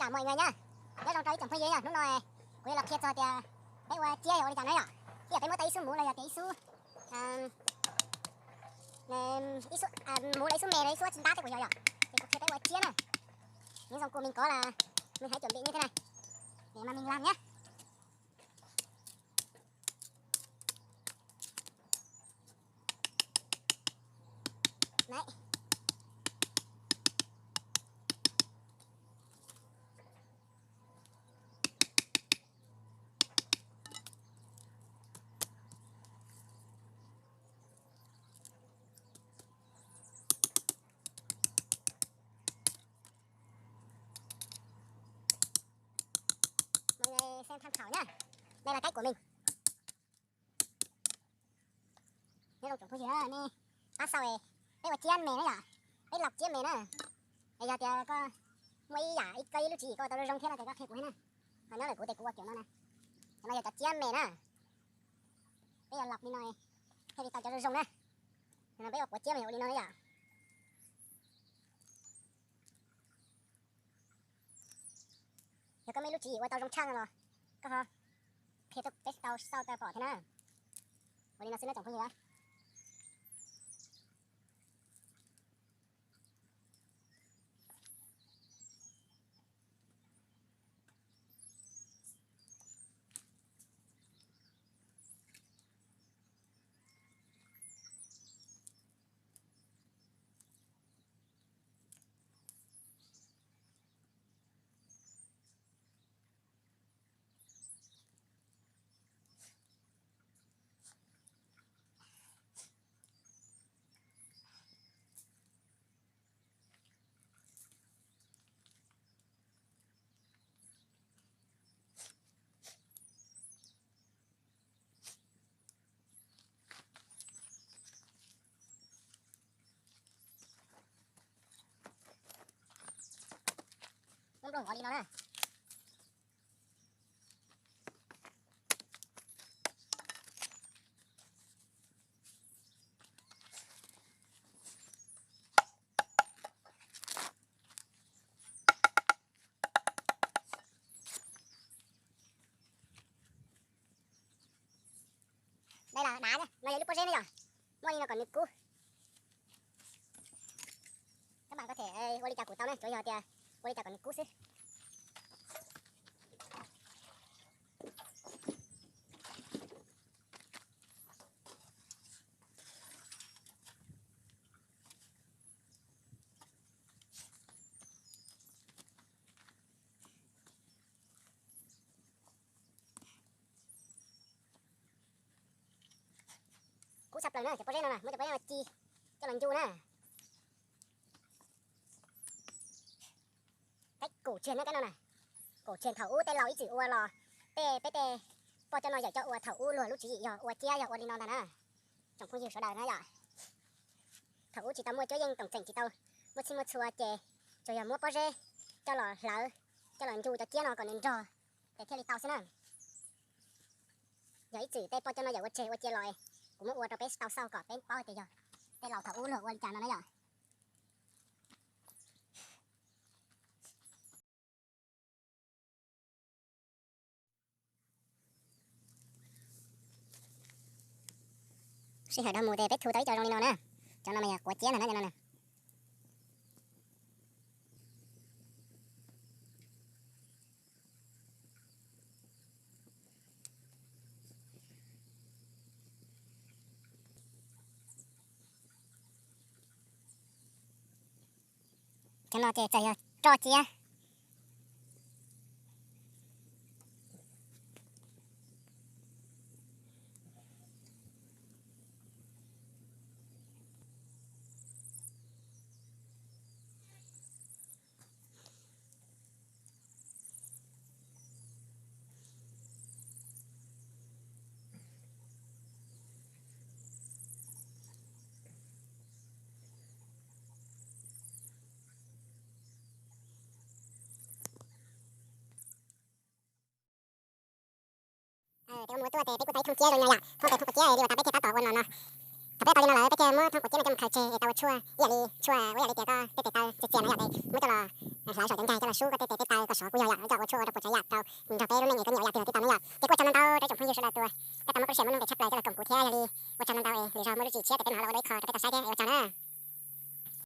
Mog ib nyuag nyab, nyob zoo rau ib tsoom phooj ywg nyab, hnub no kuv yuav los qhia txog tias peb ua ciab yog ua li cas na yom. Ib yam peb muab tau ib xub muv los yog tias ib xub, ib xub muv los ib xub me los ib xub tsis ntab thiab kuv yog yom, ces kuv qhia peb ua ciab na. Nyob zoo kuv me kov los me hais cuam npim nyab thiab na, es mas me lam nyab. Moj tham khau na, naj las kaib kuam me. Nyob zoo tsoom phooj ywg, nej pab xauj, peb ua ciab me na yom, peb loj ciab me na. Es yog tias koj muaj ib yam ib koj ib lub tswv yim koj ua tau zoo zoo thiab no ces koj qhia kuv thiab na. Ho nyob ntawm kuv ces kuv ua cov no na. Cov no yog cov ciab me na, peb yuav loj li no thiaj li tau cov zoo zoo na. No peb ua quav ciab mas yog ua li no na yom. Yog koj muaj ib lub tswv yim ua tau zoo tshaj no los koj ho qhia tuaj peb tau xauj tau pom thiab na. Ua li no xwb na tsoom phooj ywg. Muab nplooj vov li no na. Dai los dav, no yog lub pob zeb na yom. Muab li no kom nws kub. Kab npam koj them ua li cas kuj tau na, tsuav yog tias ua li cas kom nws kub xwb. Kub tshaj plaws na, cov pob zeb no na, muab cov pob zeb no ci coj los ncu na. Kaib kaum tseg na, kaib no na. Kaum tseg thaum ub tej laus ib txwm ua los, tej peb tej poj coj no yawm coj ua thaum ub luag lub tswv yim yog ua ciab yog ua li no ntag na. Tsoom phooj ywg sawv daws na yom. Thaum ub tsis tau muaj cuab yeej toom txeem, tsis tau muaj txhij muaj txhua ces tsuas yog muab pob zeb coj los hlawv, coj los ncu cov ciab no kom nws nrog, ces thiaj li tau xwb na. Yog ib txwm tej poj coj no yawm ua tseg ua cia los, kuv muab ua rau peb tau xauj kom peb paub tias yog tej laus thaum ub luag ua li cas no na yom. Sij hawm dhau mus ces peb thu tau ib co zoo li no na. Cov no mas yog quav ciab ntag na, cov no na. Cov no ces txawm yog roj ciab. Peb ua mus ua tuaj ces peb kuj tau ib thooj ciab zoo li no yom, thooj tes thooj quav ciab li uas tas peb thiaj tab tom ua no no. Thaum peb tau li no lawm peb thiaj muab thooj quav ciab no coj mus khaws tseg es tau ua tshuaj ib yam li tshuaj ua ib yam li tias koj tej tes taw txias txias no yom, es muab coj los hlawv saum cov ncaig coj los sub koj tej tes tej taw kom sov kuj yog yam coj ua tshuaj ua rau puas tsav yam rau nrog peb lub neej es koj nyiam ua yam twg los tib tau no yom. Ces kuj ua tsaug ntau ntau rau tsoom phooj ywg sawv daws uas tej tau muab kuv lub sij hawm muaj nuj nqis tshaj plaws coj los koom kuv thiab yog li ua tsaug ntau ntau es lwm zaug muaj lub tswv yim tshiab ces peb mam los ua dua ib qho rau peb tau saib thiab es ua tsaug na.